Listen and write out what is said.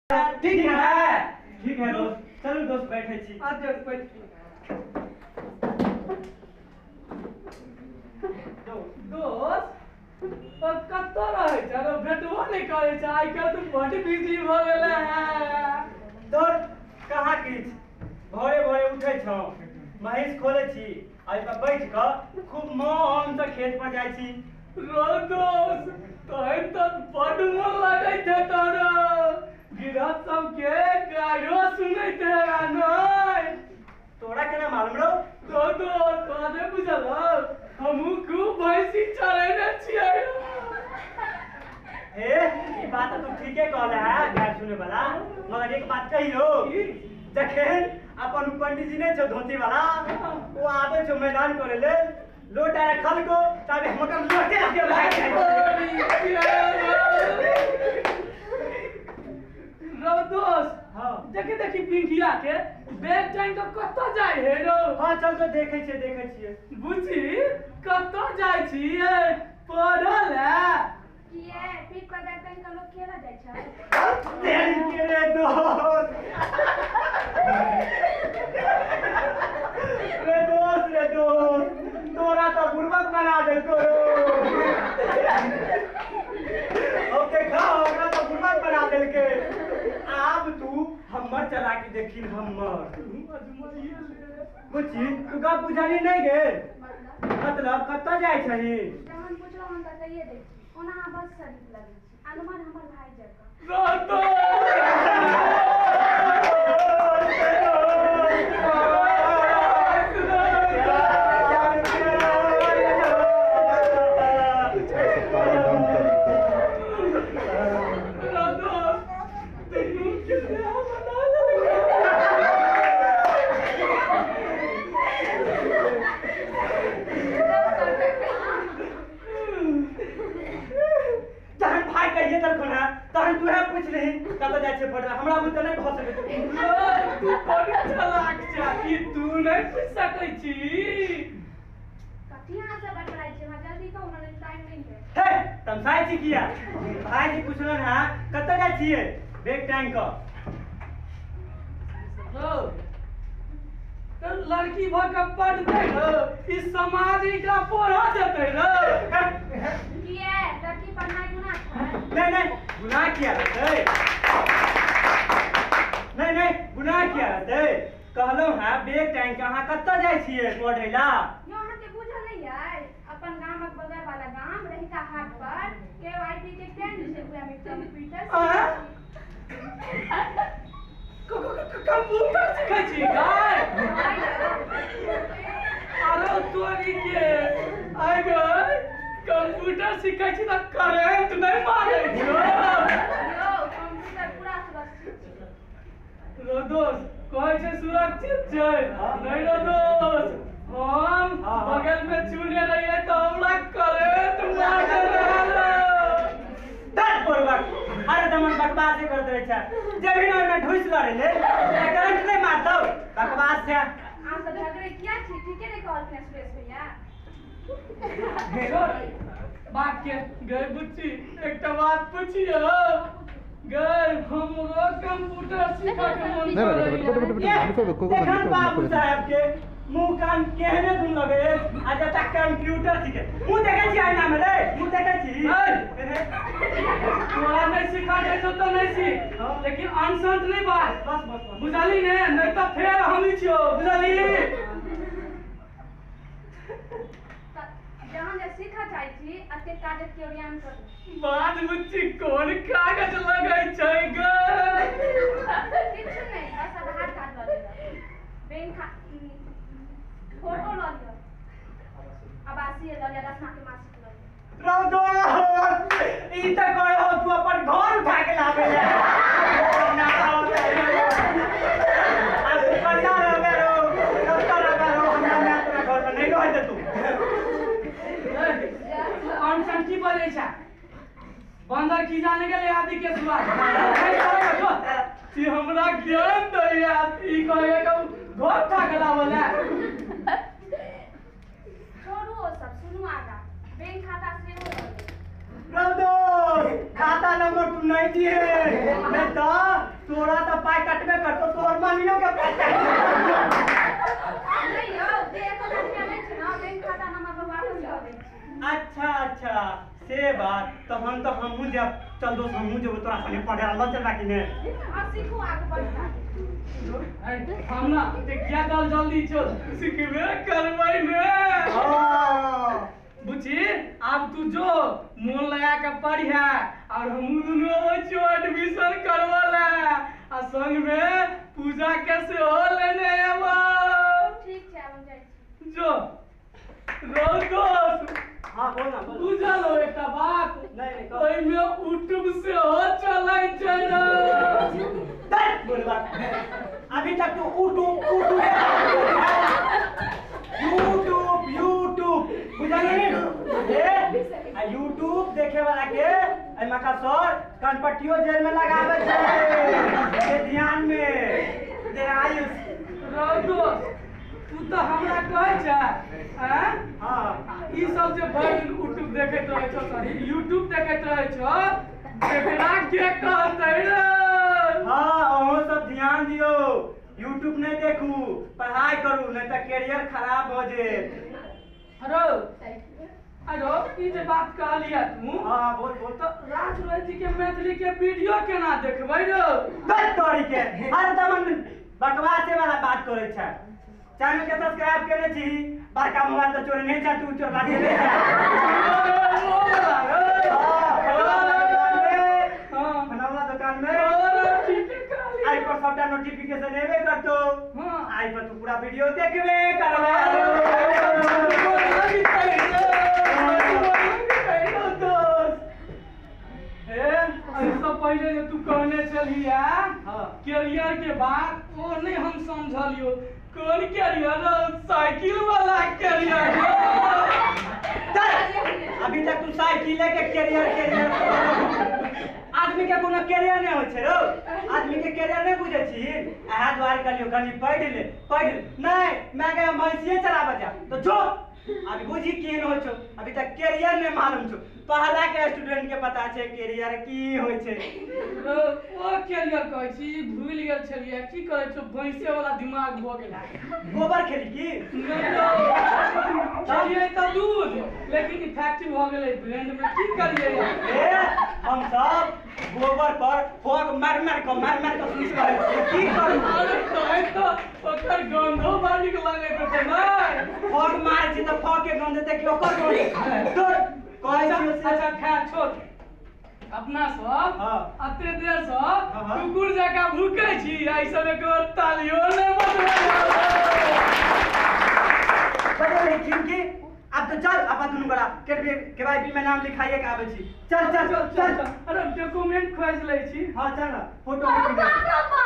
ठीक है, ठीक है दोस्त, चलू दोस्त, बैठे छी। आ दोस्त, बैठ। दोस्त, कतऽ रहै छै? भेटबो नहि करै छै। आइ काल्हि तऽ बड्ड बिजी भऽ गेलै है। तोर कहाँ किछु, भोरे भोरे उठै छौ, महींस खोलै छी, एहि पर बैठ कऽ खूब मोनसँ खेत पर जाइ छी। रो दोस्त, तहन तऽ बड्ड मोन लगै छै तोरो। गिरहत सबके गाइरो सुनैत हेबा नहि? तोरा केना मालूम रौ? तो दोस्त, तोरा नहि बुझल हौ? हमहूँ खूब भैंसी चरेने छियै। हे, ई बात तऽ तू ठीके कहले है गारि सुने वाला, मगर एक बात कहियो, जखन अपन उ पंडीजी नहि छौ धोती वाला, ओ आबै छौ मैदान करे लेल, लोटा रखलको तबे हम ओकर लोटे लके भागि जाइ। रौ दोस्त। हाँ। देखी देखी, पिंकिया के बैग टांगि कऽ कतऽ जाइ हे रौ? हाँ, चल तो देखै छियै, देखै छियै। बुची, कतऽ जाइ छियै पढ़ऽ लए? किए, पीठ पर बैग टांगि कऽ लोक केना जाइ छै? तेरी के रे दोस्त, रे दोस्त, रे दोस्त, तोरा तऽ बुड़बक बना देलको रो। अब देखा, ओकरा तऽ बुड़बक बना देलकै। आब तू हमर चलाकी देखिन हमर। बुच्ची, तू गप बुझली नहि गेल? मतलब? मतलब कतऽ जाइ छही? जहन पुछलहुँ हम तऽ कहिए दै छी। ओना अहाँ बड़ शरीफ लगै छी, अनुमान हमर भाय जकाँ। रौ दोस्त। रौ दोस्त, दुनू के बियाह बना लेलकै। जहन भाय कहिए देलखुन हँ तहन तूहे पूछ लही कतऽ जाइ छै पढ़ै। हमरा बुते नहि भऽ सकै। तू बड़ चलाक छै, ई तू नहि पूछि सकै छी। कथी अहाँ सब बड़बड़ाइ छी? हमरा जल्दी कहू ने, टाइम नहि है। हे, तमसाइ छी किया? भायजी पुछलन हँ कतऽ जाइ छियै बैग टांगि कऽ। रौ, तऽ लड़की भऽ कऽ पढ़तै रौ? ई समाज एकरा पढ़ऽ देतै रौ? किए, लड़की पढ़नाइ गुनाह छै? नहि नहि, गुनाह किया रहतै? नहि नहि, गुनाह किया रहतै? कहलहुँ हँ बैग टांगि कऽ अहाँ कतऽ जाइ छियै पढ़ै ला? यौ, अहाँके बुझल नहि अइ? अपन गामक बगल वाला गाम रहिका हाट पर केवाईटी के केंद्र छै, उएह मे कंप्यूटर। आँय? कंप्यूटर सिखै छी गाय? अरे तोरी के, आइ गई, कंप्यूटर सिखै छी तऽ करेंट नहि मारै छौ? यौ, कंप्यूटर पूरा सुरक्षित छै। रो दोस्त, कहै छै सुरक्षित छै। नहि रो दोस्त, हम हाँ। बगल मे चुने रहियै तऽ हमरा करेंट मारने रहै। दर्द पूर्वक अरे दमन बकवास करैत रहै छै। जे भी ओहिमे ढुसि लड़े ले करंट नहि मारतौ? बकवास छै। अहाँ सब झगड़े किया छी? ठीके नहि कहलखिन सुरेश भैया? छोड़ बात के। गई बुच्ची, एकटा बात पुछियो गई, हमरो कंप्यूटर सीखऽ के मन करैया। देखन बाबू साहेब के मुंह कान केहने दुन लगे आ जता कंप्यूटर सीखे। मुंह देखै छी आईना में रे? मुंह देखै छी? ऐ! तोरा नहि सिखा दै छौ तऽ नहि सीख, लेकिन अनसंत नहि बाज। बस बस बस। बुझली ने? नहि तऽ फेर हम छियौ, बुझली? तऽ जहन जे सीखऽ चाहै छी, एते कागज के ओरियान करू। बाज बुच्ची, कोन कागज लगै छै गे? किछु नहि, बस आधार कार्ड लऽ लिअ, बैंक खा फोटो लऽ लिअ, आवासीय लऽ लिअ, 10मा के मार्कशीट लऽ लिअ। रौ दोस्त, ई तऽ कहै हो तू अपन घर उठा के लाबे ले। ना आ तू कन्या रहबे रो, कत्ता रहबे रो, हमरा माय तोरा घर में नहीं रह दे तू। अनसन की बजै छै? बंदर की जाने गेलै आदि के स्वाद। नहीं करै जो ई हमरा ज्ञान दैया, ई कहैया कि घर उठा के लाबऽ ले। छोड़ू ओ सब, सुनू आगा, बैंक खाता सेहो लऽ लेब। रौ दोस्त, खाता नंबर तू नहीं दिए, नहीं तो तोरा तो पाई कटबे करतो, तोर मम्मियों के पाई काट। नहीं यौ, जे 1000 रुपया नहि छै ना, बैंक खाता नंबर पर वापस कऽ दै छी। अच्छा अच्छा से बात, तहन तो हमहूँ जब चल दोस्त, हमहूँ जेबो तोरा संगे पढ़े ला, चलबा कि ने? हां सीखू आगू बढ़ता। हम ना देखिया दल जल्दी चल, सिखबे करबै ने। हां बुझी आब तू जो मोन लगा के पढ़िया, और हमहूँ दुनू अबै छियौ एडमिशन करबऽ ला, आ संग में पूजा के सेहो लेने अयबौ। ठीक छै, आब हम जाइ छी। जो रौ दोस्त। हां बोल ना बोल। बुझल हो एकटा बात? नहीं नहीं। ओहिमे यूट्यूब सेहो चलै छै रौ। बोलबा अभी तक तू यूट्यूब यूट्यूब यूट्यूब बुझलियै ए आ यूट्यूब देखे वाला के ए मका सर कनपट्टियो जेल में लगावे छै, से ध्यान में दे आयुष। रौ दोस्त तू तो हमरा कहै छै हैं? हां ई सब जे भरि दिन यूट्यूब देखैत रहै छौ, सॉरी यूट्यूब देखैत रहै छौ, एकरा के कहतै रे? हां अहूँ सब ध्यान दियौ, यूट्यूब नहीं देखू, पढ़ाई करू, नहीं तो कैरियर खराब हो जेत। अरे अरे ई जे बात कहलियै तू। हां बोल बोल। तो राज रोहित जी के मैथिली के वीडियो केना देखबै रे? बस तोरी के हरदम बकवासे वाला बात करै छै। चैनल के सब्सक्राइब केने छी, बड़का मोबाइल तो चोरी नहीं छै, तू चोरबा देले छै। हां फनौला दुकान में अरे ठीके कहलियै। आई पर सबटा नोटिफिकेशन एबे करतो। हां आई पर तू पूरा वीडियो देखबे करबे। पहले जे तू कहने छलिया हां कैरियर के बात, ओ नहीं हम समझलियो। कौन कैरियर? साइकिल वाला कैरियर। अभी तक तू साइकिल के कैरियर कैरियर, आदमी के कोनो कैरियर नहीं होइ छै रौ, आदमी के कैरियर नहीं बुझै छी। अहाँ द्वार कहलियो कनी पढ़ि ले पढ़ि ले, नहीं मैं गया भैंसिए चलाबऽ जा तो जो अभी बुझी केहन होइ छौ, अभी तक कैरियर नहीं मालूम छौ। पहला के स्टूडेंट के पता छै कैरियर की होइ छै। ओ कैरियर कहै छी भूलि गेल छलियै, की करै छौ भैंसे वाला दिमाग भऽ गेल। गोबर खेली की? खेलियै तऽ दूध, लेकिन इफेक्टिव भऽ गेलै ब्रेंड में, की करियै? ए हम सब गोबर पर फोक मार मार के सुस करै छियै, की करू? अरे तहन तऽ ओकर गंधो बड़ नीक लगैत हेतै नै? फोक मारै छी तऽ फोक के गंध हेतै कि ओकर गंध? तोर कहै छियौ से। अच्छा खैर छोड़, अपना सब अते देर से कुकुर जकाँ भूकै छी, आ ई सब एक बेर तालियो नै बजबै। बजबै की? अब तो चल अपन दुनू गोरा केवाईपी में नाम लिखाइए के आबै छी। चल चल चल चल। अरे डॉक्यूमेंट खोजि लै छी। हां चल ना, फोटो। बाप रे बाप।